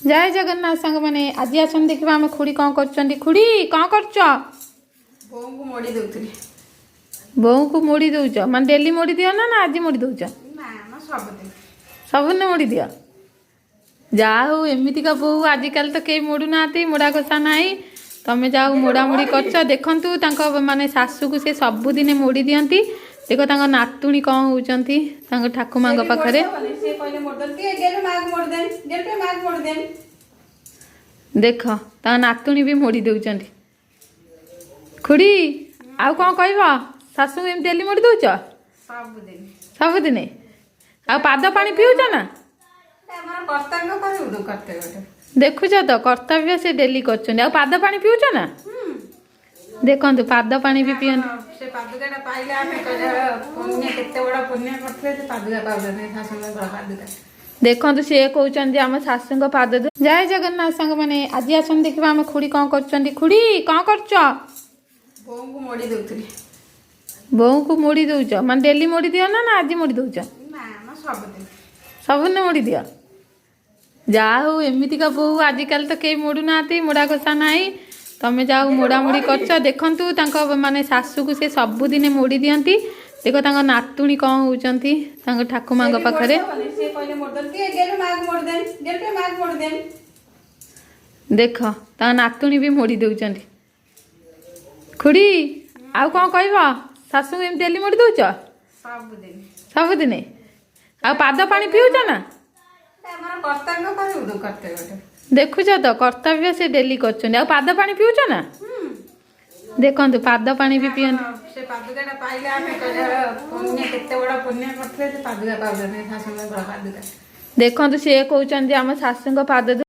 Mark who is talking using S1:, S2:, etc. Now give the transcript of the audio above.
S1: ଜୟ ଜଗନ୍ନାଥ ସାଙ୍ଗମାନେ, ଆଜି ଆସନ୍ତୁ ଦେଖିବା ଆମ ଖୁଡ଼ି କ'ଣ କରୁଛନ୍ତି। ଖୁଡ଼ି, କ'ଣ କରୁଛ?
S2: ବୋଉଙ୍କୁ ମୋଡ଼ି ଦଉଥିଲି।
S1: ବୋଉଙ୍କୁ ମୋଡ଼ି ଦଉଛ? ମାନେ ଡେଲି ମୋଡ଼ି ଦିଅ ନା ନା ଆଜି ମୋଡ଼ି ଦଉଛ?
S2: ନା ମ, ସବୁଦିନ।
S1: ସବୁଦିନ ମୋଡ଼ି ଦିଅ। ଯାହା ହଉ, ଏମିତିକା ବୋଉ ଆଜିକାଲି ତ କେହି ମୋଡ଼ୁନାହାନ୍ତି, ମୋଡ଼ା ଘଷା ନାହିଁ। ତମେ ଯାଉ ମୋଡ଼ାମୋଡ଼ି କରୁଛ। ଦେଖନ୍ତୁ, ତାଙ୍କ ମାନେ ଶାଶୁକୁ ସେ ସବୁଦିନେ ମୋଡ଼ି ଦିଅନ୍ତି। ଦେଖ, ତାଙ୍କ ନାତୁଣୀ କ'ଣ ହଉଛନ୍ତି ତାଙ୍କ ଠାକୁମାଙ୍କ ପାଖରେ।
S2: ସିଏ କହିଲେ ମୋଡ଼ି ଦିଅନ୍ତି, ଟିକେ ଗେଲୁ ମାକୁ ମୋଡ଼ି ଦେନ୍, ଗେଲୁ ଟିକେ ମାକୁ ମୋଡ଼ି ଦେନ୍।
S1: ଦେଖ, ତାଙ୍କ ନାତୁଣୀ ବି ମୋଡ଼ି ଦେଉଛନ୍ତି। ଖୁଡ଼ି, ଆଉ କ'ଣ କହିବ? ଶାଶୁଙ୍କୁ ଏମିତି ଡେଲି ମୋଡ଼ି ଦଉଛ?
S2: ସବୁଦିନ।
S1: ସବୁଦିନେ। ଆଉ ପାଦ ପାଣି ପିଉଛ ନା?
S2: ଆମର କର୍ତ୍ତବ୍ୟ କରିବୁ, କର୍ତ୍ତବ୍ୟଟା।
S1: ଦେଖୁଛ ତ, କର୍ତ୍ତବ୍ୟ ସେ ଡେଲି କରୁଛନ୍ତି। ଆଉ ପାଦ ପାଣି ପିଉଛ ନା? ଦେଖନ୍ତୁ, ପାଦ ପାଣି ବି ପିଅନ୍ତି।
S2: ସେ ପାଦୁକାଟା ପାଇଲେ ଆମେ କହିଲେ ପୁଣ୍ୟ, କେତେ ବଡ ପୁଣ୍ୟ କରିଥିଲେ ସେ ପାଦୁକା ପାଉଛନ୍ତି, ଶାଶୁଙ୍କ ପାଦୁକା।
S1: ଦେଖନ୍ତୁ, ସିଏ କହୁଛନ୍ତି ଆମ ଶାଶୁଙ୍କ ପାଦ। ଜୟ ଜଗନ୍ନାଥ ସାଙ୍ଗମାନେ, ଆଜି ଆସନ୍ତୁ ଦେଖିବା ଆମ ଖୁଡ଼ି କ'ଣ କରୁଛନ୍ତି। ଖୁଡ଼ି, କ'ଣ କରୁଛ?
S2: ବୋଉଙ୍କୁ ମୋଡ଼ି ଦଉଥିଲି।
S1: ବୋଉଙ୍କୁ ମୋଡ଼ି ଦଉଛ? ମାନେ ଡେଲି ମୋଡ଼ି ଦିଅ ନା ନା ଆଜି ମୋଡ଼ି ଦଉଛ?
S2: ନା ମ, ସବୁଦିନ।
S1: ସବୁଦିନ ମୋଡ଼ି ଦିଅ। ଯାହା ହଉ, ଏମିତିକା ବୋଉ ଆଜିକାଲି ତ କେହି ମୋଡ଼ୁନାହାନ୍ତି, ମୋଡ଼ା ଘଷା ନାହିଁ। ତମେ ଯାଉ ମୋଡ଼ାମୋଡ଼ି କରୁଛ। ଦେଖନ୍ତୁ, ତାଙ୍କ ମାନେ ଶାଶୁକୁ ସେ ସବୁଦିନେ ମୋଡ଼ି ଦିଅନ୍ତି। ଦେଖ, ତାଙ୍କ ନାତୁଣୀ କ'ଣ ହଉଛନ୍ତି ତାଙ୍କ ଠାକୁମାଙ୍କ ପାଖରେ।
S2: ସିଏ କହିଲେ ମୋଡ଼ି ଦିଅନ୍ତି, ଟିକେ ଗେଲୁ ମାକୁ ମୋଡ଼ି ଦେନ୍, ଗେଲୁ ଟିକେ ମାକୁ ମୋଡ଼ି ଦେନ୍।
S1: ଦେଖ, ତାଙ୍କ ନାତୁଣୀ ବି ମୋଡ଼ି ଦେଉଛନ୍ତି। ଖୁଡ଼ି, ଆଉ କ'ଣ କହିବ? ଶାଶୁଙ୍କୁ ଏମିତି ଡେଲି ମୋଡ଼ି ଦଉଛ?
S2: ସବୁଦିନ।
S1: ସବୁଦିନେ। ଆଉ ପାଦ ପାଣି ପିଉଛ ନା?
S2: ଆମର କର୍ତ୍ତବ୍ୟ କରିବୁ, କର୍ତ୍ତବ୍ୟଟା।
S1: ଦେଖୁଛ ତ, କର୍ତ୍ତବ୍ୟ ସେ ଡେଲି କରୁଛନ୍ତି। ଆଉ ପାଦ ପାଣି ପିଉଛ ନା? ଦେଖନ୍ତୁ, ପାଦ ପାଣି ବି ପିଅନ୍ତି।
S2: ସେ ପାଦୁକାଟା ପାଇଲେ ଆମେ କହିଲେ ପୁଣ୍ୟ, କେତେ ବଡ ପୁଣ୍ୟ କରିଥିଲେ ସେ ପାଦୁକା ପାଉଛନ୍ତି, ଶାଶୁଙ୍କ ପାଦୁକା।
S1: ଦେଖନ୍ତୁ, ସିଏ କହୁଛନ୍ତି ଆମ ଶାଶୁଙ୍କ ପାଦ।